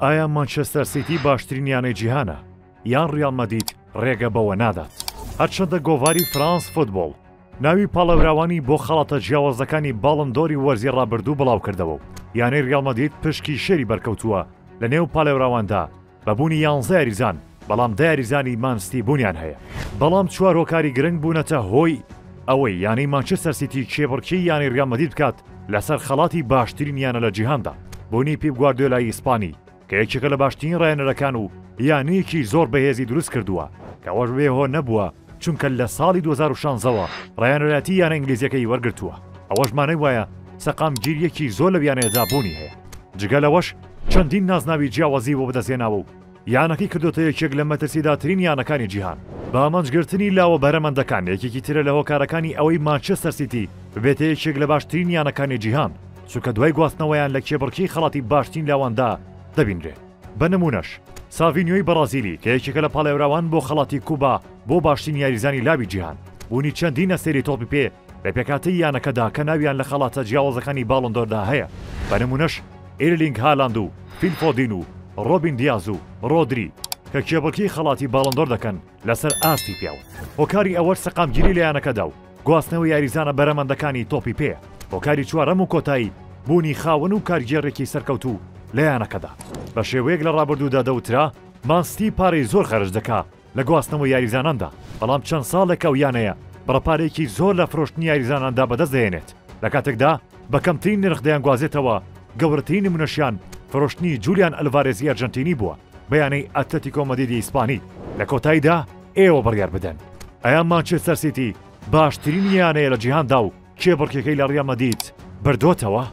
ئایا مانچێستەر سیتی باشترین یانەی جیهانە یان ڕیاڵ مەدید ڕێگە بەوە نادات؟ هەرچەندە گۆڤاری فرانس فوتبۆڵ ناوی پاڵێوراوانی بۆ خەڵاتە جیاوازەکانی باڵن دۆری وەرزی ڕابردوو بڵاوکردەوە و یانەی ڕیاڵ مەدید پشکی شێری بەرکەوتووە لە نێو پاڵێوراواندا بە بوونی یانزە یاریزان، بەڵام دە یاریزانی مان ستی بوونیان هەیە. بەڵام چوار هۆکاری گرنگ بوونەتە هۆی ئەوەی یانەی مانچستەر سیتی کێبڕکێی یانەی ریال مەدرید بکات لەسەر خەڵاتی باشترین یانە لە جیهاندا، بوونی پیپ گواردیۆلای ئیسپانی کە یەکێکە لە باشترین راهێنەرەکان و یانەیەکی زۆر بەهێزی دروستکردووە کە ئەوەش بەبێ هۆ نەبووە چونکە لە ساڵی 2016 ەوە راهێنەرایەتی یانە ئینگلیزیەکەی وەرگرتووە ئەوەش مانای وایە سەقامگیرییەکی زۆر لەو یانەیەدا بوونی هەیە. جگە لەوەش چەندین نازناوی جیاوازی بۆ بەدەستهێناوە و یانەکەی کردۆتە یەکێک لە مەترسیدارترین یانەکانی جیهان. بە ئامانجگرتنی لاوە بەهرەمەندەکان یەکێکی ترە لە هۆکارەکانی ئەوەی مانچێستەر سیتی ببێتە یەکێک لە باشترین یانەکانی جیهان، چونکە دوای گواستنەوەیان لە کێبڕکێی خەڵاتی باشترین لاواندا دەبینرێت. بە نموونەش ساڤینیۆی بەڕازیلی کە یەکێکە لە پاڵێوراوان بۆ خەڵاتی کوبا بۆ باشترین یاریزانی لاوی جیهان، بوونی چەندین ئەستێرەی تۆپی پێ لە پێکهاتەی یانەکەدا کە ناویان لە خەڵاتە جیاوازەکانی باڵۆندۆردا هەیە، بە نموونەش ئیرلینگ هالاند و فیل فۆدین و ڕۆبین دیاز و ڕۆدری کە کێبڕکێی خەڵاتی باڵۆندۆر دەکەن لەسەر ئاستی پیاوان. هۆکاری ئەوەش سەقامگیری لە یانەکەدا و گواستنەوەی یاریزانە بەرەمەندەکانی تۆپی پێیە. هۆکاری چوارەم و کۆتایی بوونی خاوەن و کارگێڕێکی سەرکەوتوو لە یانەکەدا. بە شێوەیەک لە ڕابردوودا دەوترا مان ستی پارەی زۆر خەرج دەکا لە گواستنەوەی یاریزاناندا، بەڵام چەند ساڵێکە ئەو یانەیە بڕە پارەیەکی زۆر لە فرۆشتنی یاریزاناندا بەدەست دەهێنێت، لە کاتێکدا بە کەمترین نرخ دەیانگوازێتەوە، گەورەترین نمونەشیان فرۆشتنی جولیان ئەلڤارێزی ئەرجەنتینی بووە بە یانەی ئەتلەتیکۆ مەدریدی ئیسپانی. لە کۆتاییدا ئێوە بڕیار بدەن ئایا مانچێستەر سیتی باشترین یانەیە لە جیهاندا و کێبڕکێکەی لە ڕیال مەدید بردۆتەوە؟